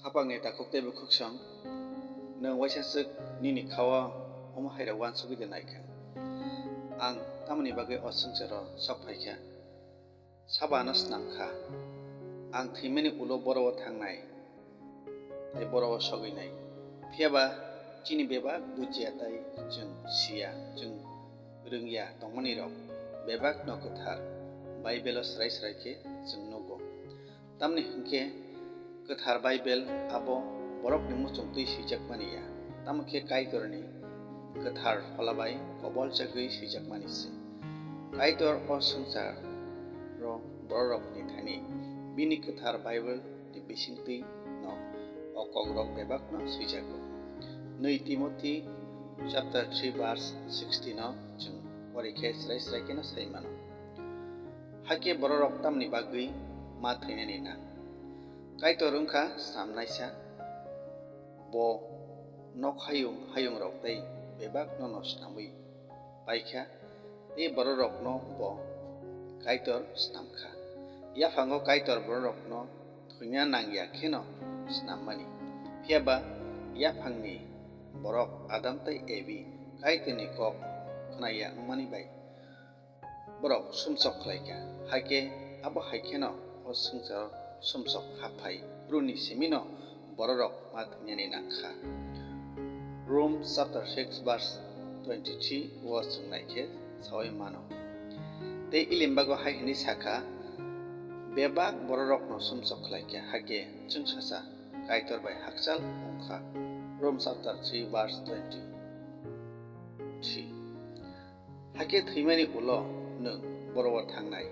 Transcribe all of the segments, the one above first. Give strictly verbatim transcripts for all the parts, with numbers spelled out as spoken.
Khapangni takhuk tei bwkhwksong, nwng waisa swk nini kha-o omo hai rok uansugwi de nai kha. Ang tamoni bagwi o swngcharo sok phai kha? Sabo ano snam kha. Ang thwimani ulo boro-o thangnai tei boro-o sogwinai. Phiya ba chini bebak bujiya tei chwng siya, chwng rwngya tongmani rok bebak no kwthar Baibelo srai srai khe chwng nugo. Tamni hwnkhe kwthar Baibel abo borokni muchungtwi swijak mani ya, tamo khe Kaitorni kwthar phola bai kobolchagwi swijakmani se. Kaitor o swngcharo bororokni thani bini kwthar Baibel ni bisingtwi no o kokrok bebak no swijago. Nwi Timothy chapter three verse sixteen no chwng pori khe srai srai kheno sai mano. Hakhe bororok tamni bagwi ma thwinani nang? Kaitor wngkha snamnaisa, bo nok hayung hayungrok tei bebak nono snamwi paikha, tei bororokno bo Kaitor snamkha. Yaphango Kaitor bororokno thwina nangya kheno snammani. Phiya ba yaphangni borok Adam tei Evi Kaitorni kok khnaya wngmani bai borok sumsok khlaikha, hakhe abo hai kheno o swngcharo sumsok hap phai, Bwrwini simino bororok ma thwinani nangkha. Rom chapter six verse twenty-three o chwng naikhe saui mano. Tei Ilimbago hai hwnwi sakha, bebak bororokno sumsok khlaikha, hakhe chwngsacha Kaitor bai hakchal wngkha. Rom chapter three verse twenty-three. Hakhe thwimani ulo nwng boro-o thangnai.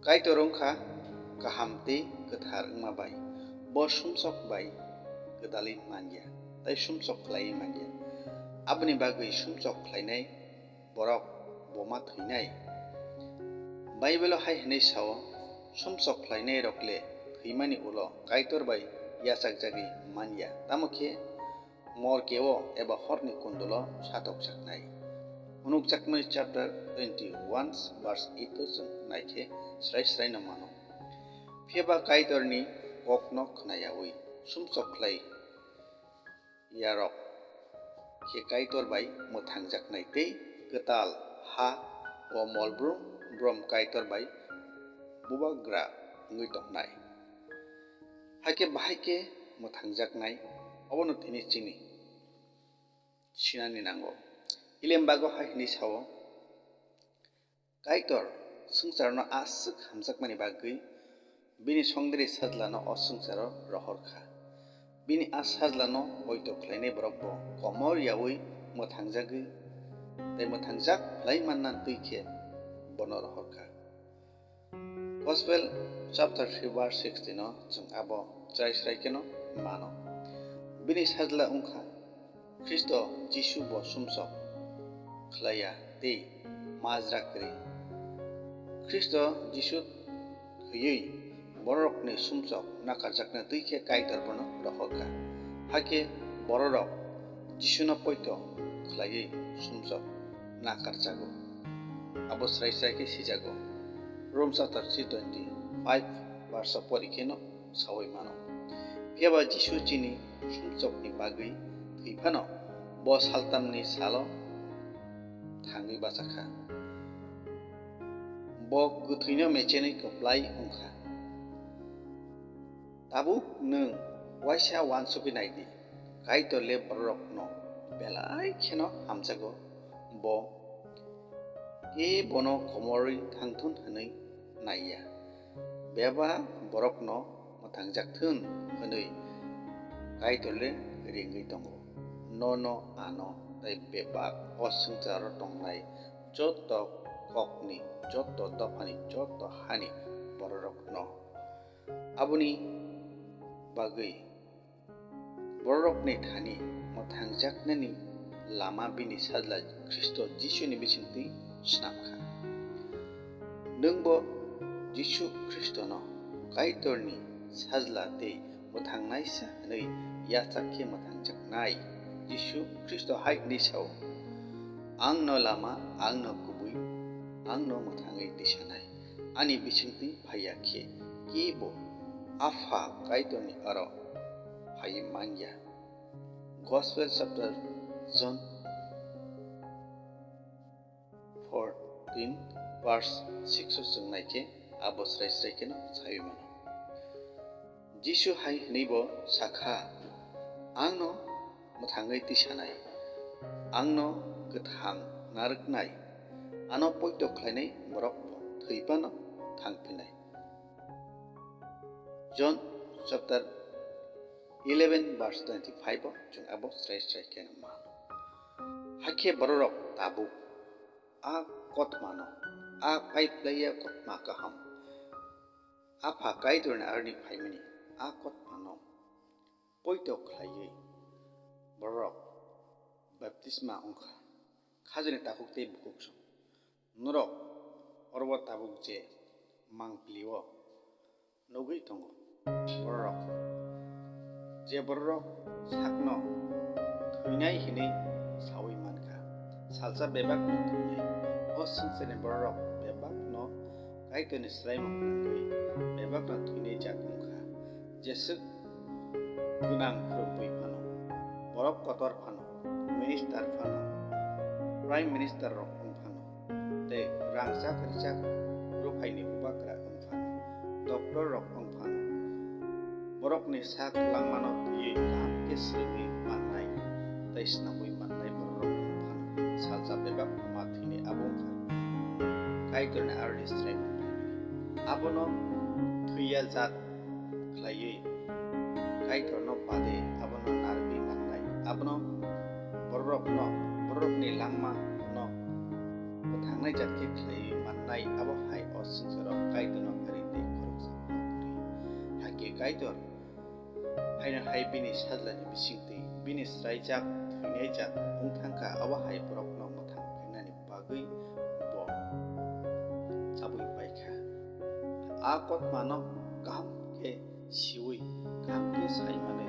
Kaitor wngkha kaham tei kwthar wngma bai. Bo sumsok bai gwdalwi man ya, tei sumsok khlaiwi man ya. Aboni bagwi sumsok khlainai borok bo ma thwinai. Baibelo hai hwnwi sao, sumsok khlainairok le thwimani ulo Kaitor bai yachakjagwi man ya, tamo khe morkeo eba horni kundulo satokjaknai. Phunukjakmani chapter twenty-one verse eight o chwng naikhe srai srai no mano. Phiya ba Kaitorni kokno khnayaui sumsok khlai yarok khe Kaitor bai mwthangjaknai tei kwtal ha o molbrum brom Kaitor bai bubagra wngwi tongnai. Hakhe bahai khe mwthangjaknai, obono tini chini sinani nango. Ilembago hai hwnwi sao, Kaitor swngcharno aswk hamjakmani bagwi bini songdiri sajlano o swngcharo rohor kha. Bini a sajlano poito khlainai borok bo komor yaui mwthangjagwi tei mwthangjak phlai manna twi khe bono rohor kha. Gospel chapter three verse sixteen o chwng abo chwrai srai kheno mano. Bini sajla wngkha Khristo Jisu bo sumsok khlaiya tei majra kwrwi. Khristo Jisu thwiwi bororokni sumsok nakarjakna twi khe Kaitor bono rohorkha. Hakhe bororok Jisuno poito khlaiwi sumsok nakarjago. Abo srai srai khe sijago. Rom chapter three twenty-five verse o pori kheno saui mano. Phiya ba Jisu chini sumsokni bagwi thwi phano bo saltamni salo thangwi bacha kha. Bo kwthwino mechenwi kwplai wng kha. Tabuk nwng waisa uansugwi nai di, Kaitor le bororokno belai kheno hamjago, bo khe bono komorwi thangthun hwnwi nai ya. Bebak borokno mwthangjak thun hwnwi Kaitor le ringwi tongo. Nono, ano tei bebak o swngcharo tongnai joto kokni, joto dophani, joto hani bororokno. Aboni bagwi bororokni thani mwthangjaknani lama bini Sajla Khristo Jisuni bisingtwi snam kha. Nwngbo Jisu Khristono Kaitorni Sajla tei mwthangnaisa hwnwi yachak khe mwthangjaknai. Jisu Khristo hai hwnwi sao, "Ang no lama, ang no kubui, ang no mwthangwi tisanai. Ani bisingtwi phaiya khe kebo Apha Kaitorni aro phai manya. Gospel chapter John fourteen verse six o chwng naikhe abo srai srai kheno sai mano. Jisu hai hwnwi bo sakha, "Ang no mwthangwi tisanai, ang no kwthang narwknai, ano poito khlainai borok bo thwi phano thang phinai." John chapter eleven verse twenty-five o chwng abo srai srai khe mano. Hakhe bororok tabuk a kothmano, a paiphlaiya kothma kaham, Apha Kaitorni aroni phaimani a kothmano poito khlaiwi bororok baptisma wngkha. Khajani takhuk tei bukhuk song. Norok oro tabuk je mangpili-o nugwi tongo. Bororok, je bororok sakno thwinai hinwi saui mankha, salsa bebakno thwinai. O swngcharni bororok bebakno Kaitorni swraimung nangwi bebakno thwinai jak wngkha. Jeswk gwnang khurupui phano, borok kotor phano, minister phano, prime minister rok wng phano, tei rangchak rwchak ruphaini bubagra wng phano, doctor rok wng phano, borokni sak langmano twiwi kaham khe swrwngwi mannai tei snamwi mannai bororok wng phano, salsa bebak ma thwinai abo wngkha Kaitorni aroni swraimung. Abono thwiya jat khlaiwi Kaitorno bade abono narwgwi mannai, abono bororokno, bororokni langmano mwthangnai jat khe khlaiwi mannai, abo hai o swngcharo Kaitorno phairi tei khoroksa phano kwrwi. Hakhe Kaitor haino hai bini sajlani bisingtwi bini swraijak, thwinaijak wng thangkha, abo hai borokno mwthang phinani bagwi bo chabwi paikha. A kothmano kaham khe siwi, kaham khe sai manwi,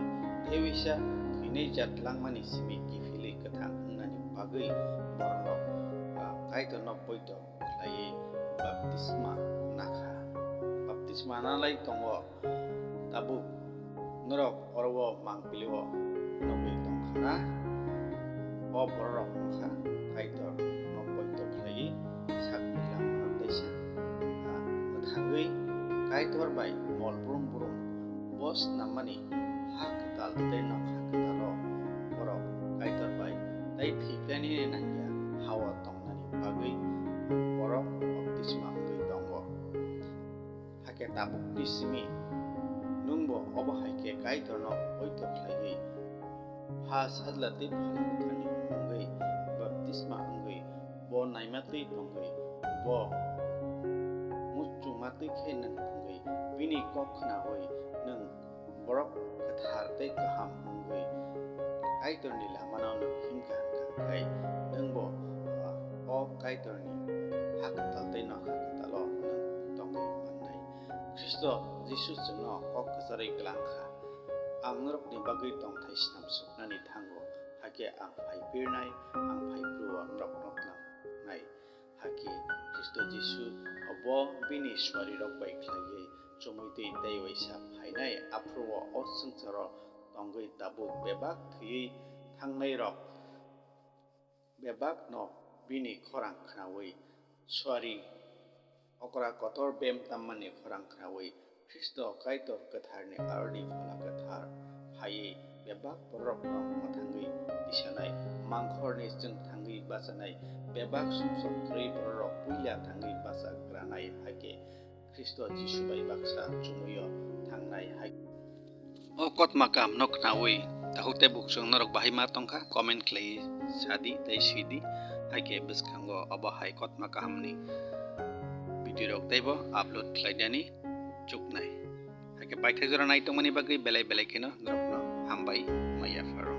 tei uisa thwinai jat langmani simi kiphilwi kwthang wngnani bagwi bororok, ah, Kaitorno poito khlaiwi baptisma nakha. Baptisma nalai tongo. Tabuk norok oro o mangpili-o nugwi tongkha na? O bororok wngkha Kaitor no poito khlaiwi sakni langmano teisa, ah, mwthangwi Kaitor bai mol brum brum bo snammani ha kwtal tei nokha kwtalo borok Kaitor bai tei thwi phainani nangya ha-o tongnani bagwi borok baptisma wngwi tongo. Hakhe tabukni simi nwngbo obo hai khe Kaitorno poito khlaiwi, Pha, Sajla tei Pholna Kwtharni mungwi baptisma wngwi, bo naima twi tongwi, bo muchungma twi khe nwng thwngwi, bini kok khnaui nwng borok kwthar tei kaham wngwi Kaitorni lamano nwng himkha, hwnkha khe nwngbo o Kaitorni ha kwtal tei nokha kwtalo nwng tongwi mannai. Khristo Jisu chwngno kok kwcharwi kwlang kha, "Ang norokni bagwi tongthai snam suknani thango, hakhe ang phai pirnai, ang phai phuru-o norokno tlangnai." Hakhe Khristo Jisu bo bini suarirok bai khlaiwi chumui twi tei uaisa phainai, aphuru-o o swngcharo tongwi tabuk bebak thwiwi thangnairok bebakno bini khorang khnaui suari okra kotor bem tammani khorang khnaui Khristo Kaitor kwtharni aroni Phola Kwthar phaiwi bebak bororokno mwthangwi tisanai, mangkhorni chwng thangwi bachanai, bebak sumsok kwrwi bororok puila thangwi bachagranai, hakhe Khristo Jisu bai baksa chumuio thangnai hai. O kotma kahamno khnaui takhuk tei bukhuk chwng norok bahai ma tongkha, comment khlaiwi sadi tei swidi, hakhe bwskango obo hai kotma kahamni video rok teibo upload khlainani chuknai. Hakhe paithak jora nai tongmani bagwi belai belai kheno norokno hambai maya pharo.